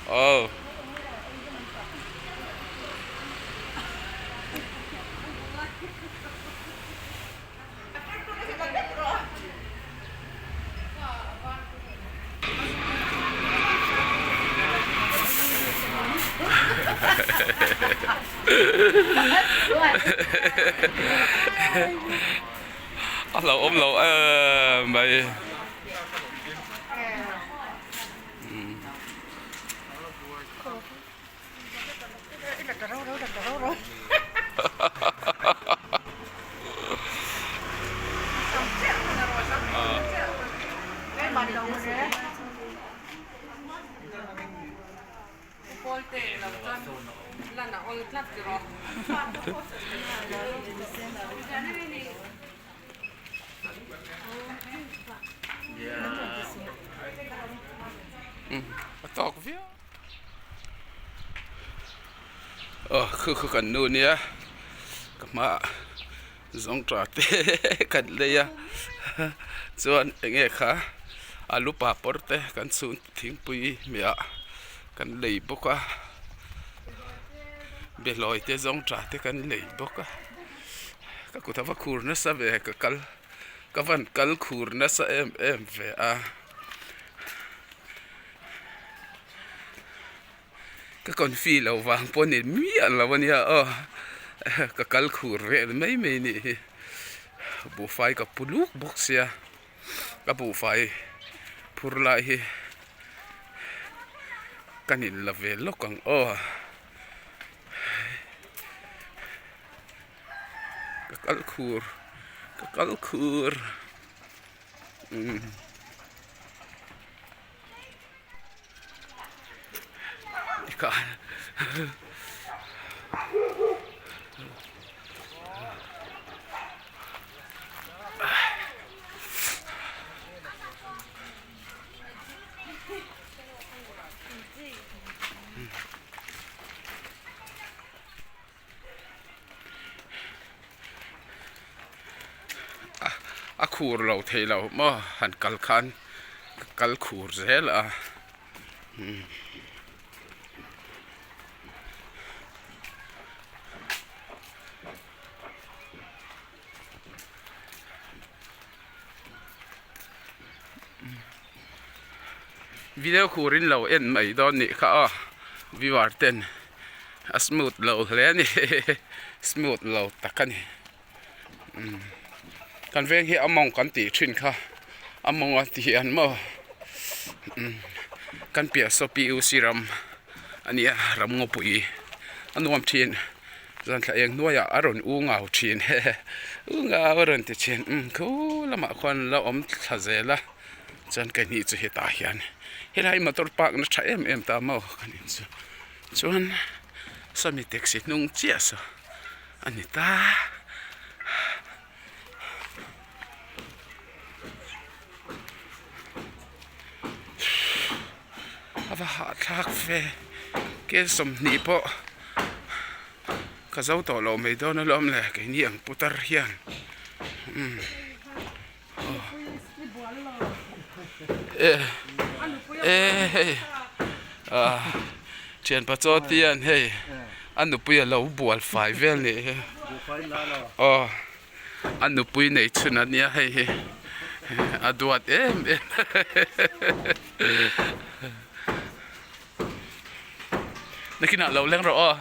Aw. A hlauh awm lo em mai. A tawk viau aw khu khu kan nu nia ka hmaah zawngṭah te kan lei a chuan eng nge kha alu papawr te kan chhun thingpui hmeh ah kan lei bawk a behlawi te zawngṭah te kan lei bawk a. Ka kut a va khur nasa ve ka kal ka van kal khur nasa em em ve a ka confi loh vang pawh ni miah lo ania aw ka kal khur vel mai mai a nih hi buhfai ka pu luk bawk sia ka buhfai phur lai hi ka nin la ve lawk ang aw. Ka kal khur ka kal khur umm. A khur lo thei lo maw han kal khan ka kal khur zel a Video khurin lo en mai dawn nih kha aw viewer ten a smooth lo hle a ni smooth lo tak a ni umm kan veng hi a mawng kan tih thin kha a mawng a ti an maw umm kan piah saw PUC ram a nia ram ngawpui a nuam thin. Chuan thla eng hnuaiah a rawn u ngau thin he u ngau a rawn ti thin umm khu lamah khuan an lo awm thla zel a chuan keini chu hetah hian helai motor park na tha em em ta maw kan in chu chuan sawmi taxi hnung chiah saw a ni ta. A va hahthlak ve kel 20 pawh ka zo tawh loh mai dawn alawm le keini ang putar hian umm eh eh hei ah thianpa chaw te hian hei a nupui a lo bual fai vel nih hi aw. A nupui nei chhun a nia hei hi a duat em em nakinah lo leng rawh aw.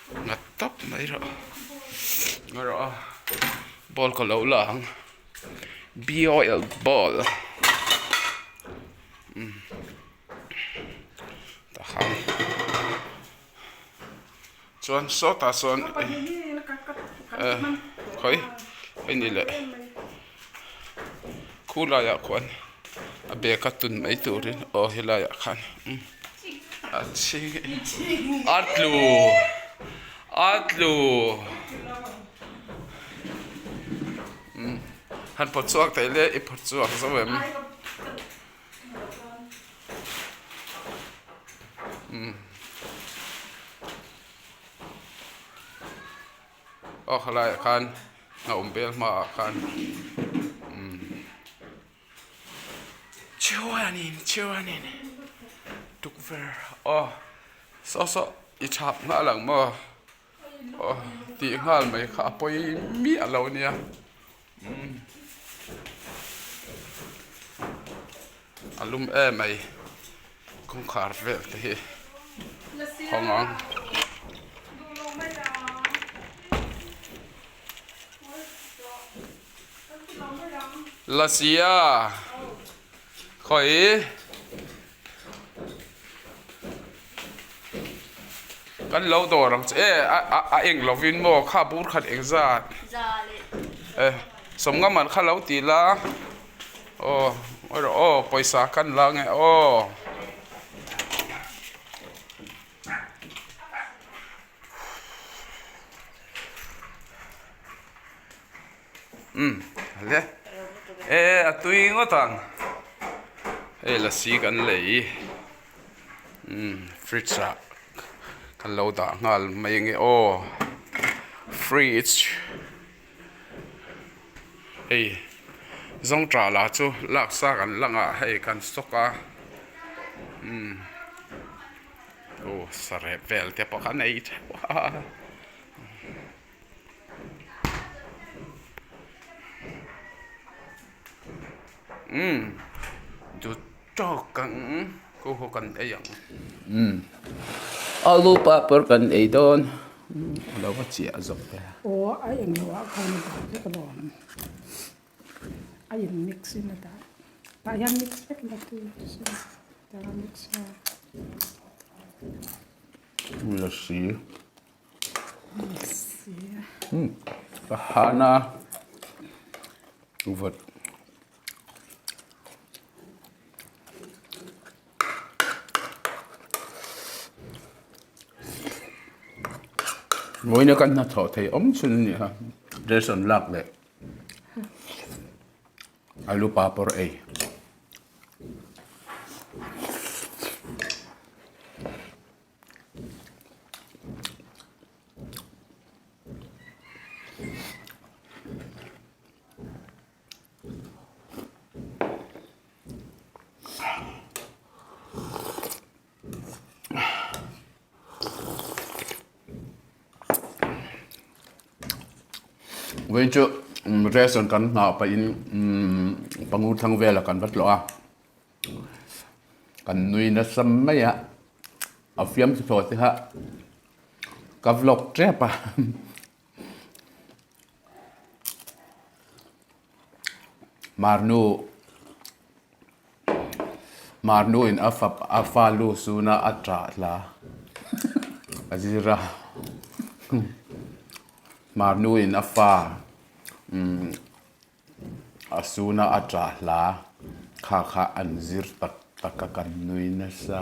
Nghat tawp mai rawh rawh a ball ka lo la ang B_O_L ball umm takhan chuan sawtah sawn eh khawi hei ni leh khu laiah khuan a bag a tun mai turin aw helaiah khan umm a chhing a tlu a tlu umm han pawt chhuak thei le i pawt chhuak zo em umm aw khalaiah khan a awm vel hmaah khan umm chuanin chuanin tukverh aw saw saw i chhap nghal ang maw aw tih nghal mai kha a pawi miah lo ania umm a lum em mai kawngkhar vel te hi hawng ang. Lasia khawi kan lo dawr ang che e a eng lovin maw kha bur khat eng zat e sawmnga man kha lo ti la aw aw pawisa kan la nge aw. Umm le e a tui ngawt ang hei lasi kan lei umm fridge ah kan lo dah nghal mai ange aw fridge hei zawngṭah lah chu lak sa kan lang ah hei kan stock a umm aw. Sarep vel te pawh kha an ei theuh a. Umm duh tawk ang khu khu kan ei ang umm alu papawr kan ei dawn a lo va chiah zawk ve. Aw a englo ah khan a dah vek alawm a in mix in a dah tah hian mix vek la tui tah a mix a. Lasi. Ka han a vat. Vawiin a kan hnathawh thei awm chhun a ni a dress an lak leh alu papawr ei. Vawiin chu restaurant kan nghah pahin pangur thlang velah kan va tlawh a. Kan nui nasa mai a, a fiam chu thaw te kha ka vlog tep a. Marnu Marnu in a fap a fa lu sun a a ṭah hla a zir a. Marnu in a fa umm. A suna a ṭah hla kha kha an zir tak tak a kan nui nasa.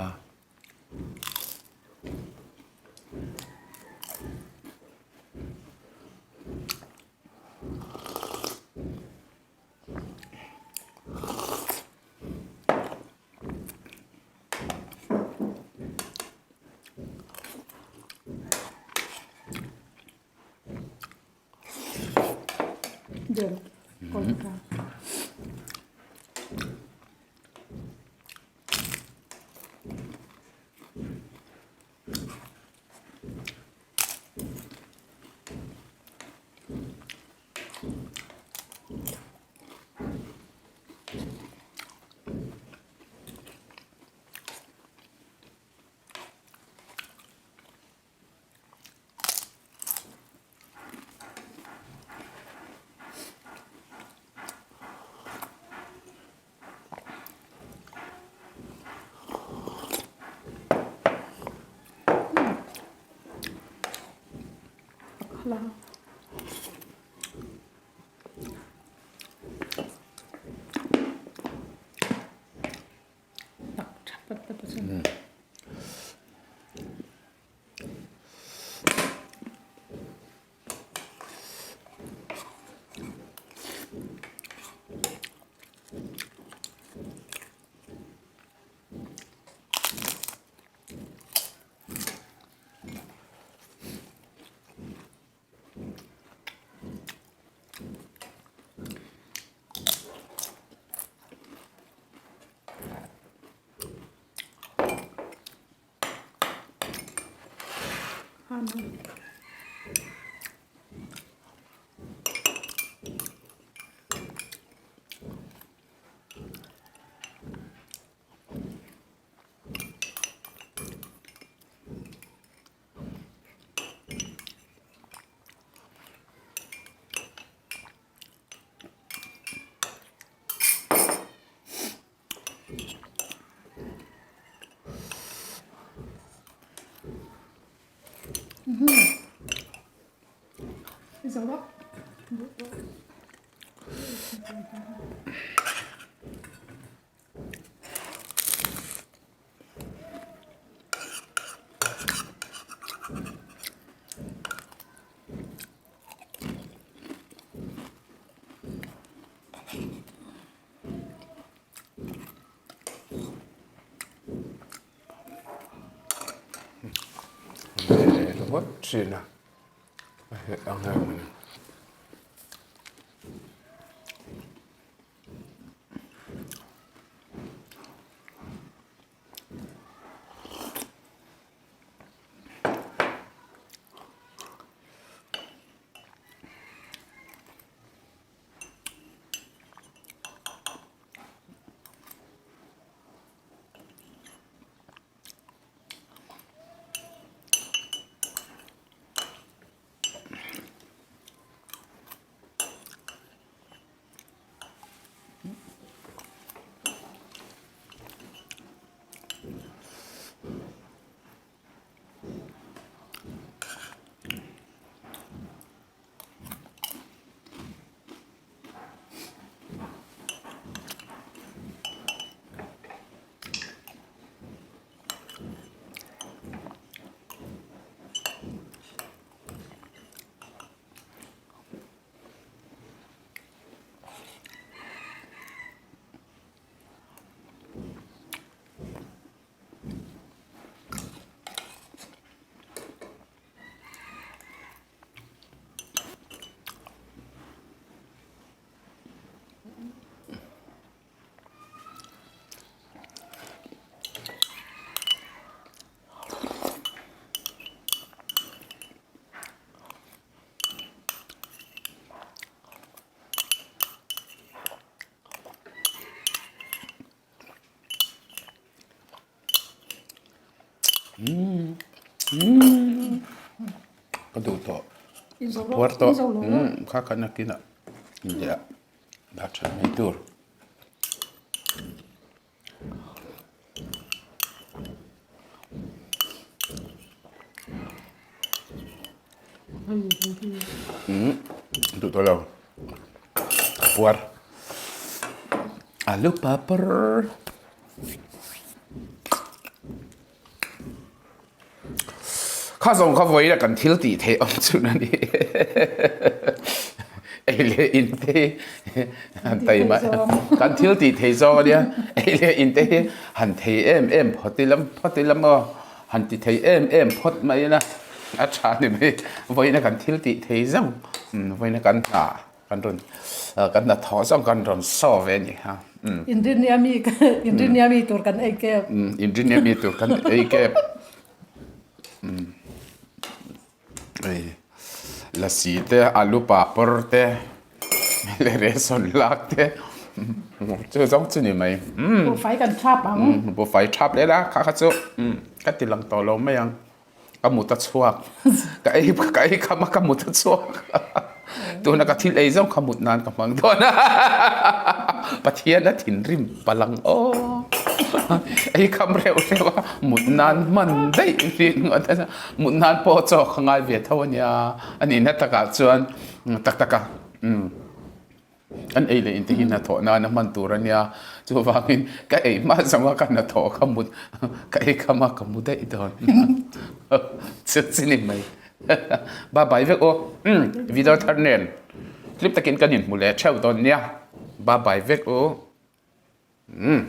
Ringawt thin a ang em. Ka duh tawh. Puar tawh. Kha kha nakinah inleh dah that mai tur. Duh tawh lo. Puar. Alu papar. Kha zawng kha vawiin a kan thil tih theih awm chhun a ni. Ei leh in te hi han tai mai kan thil tih theih zawng a nia. Ei leh in te hi han thei em em phawt ila phawt ila maw han ti thei em em phawt mai ila a tha ni mai. Vawiin a kan thil tih theih zawng vawiin a kan hna kan rawn kan hnathawh zawng kan rawn saw ve a ni kha. Inrinnia mi inrinnia mi tur kan ei kep. Inrinnia mi tur kan ei kep. Ei lasi te alu papawr te leh reson lak te chu zawng chu ni mai. Buhfai kan thap ang. Buhfai thap leh la kha kha chu ka ti lang tawh lo mai ang. Ka mut a chhuak. Ka ei ka ei kham a ka mut a chhuak. Tuna ka thil ei zawng kha mut nan ka hmang dawn a. Pathian a thinrim palang aw. Ei kham reuh reuh a mut nan hman daih ri ngawt a. Mut nan pawh chaw ka ngai ve tho a nia. A nihna takah chuan tak tak a. An ei leh in te hi hnathawh nan a hman tur a nia, chuvangin ka ei hma zawng a ka hnathawh ka mut ka ei kham a ka mu daih dawn chu chi ni mai bye bye vek aw umm video thar nen tlip takin kan inhmu leh theuh dawn nia bye bye vek aw umm.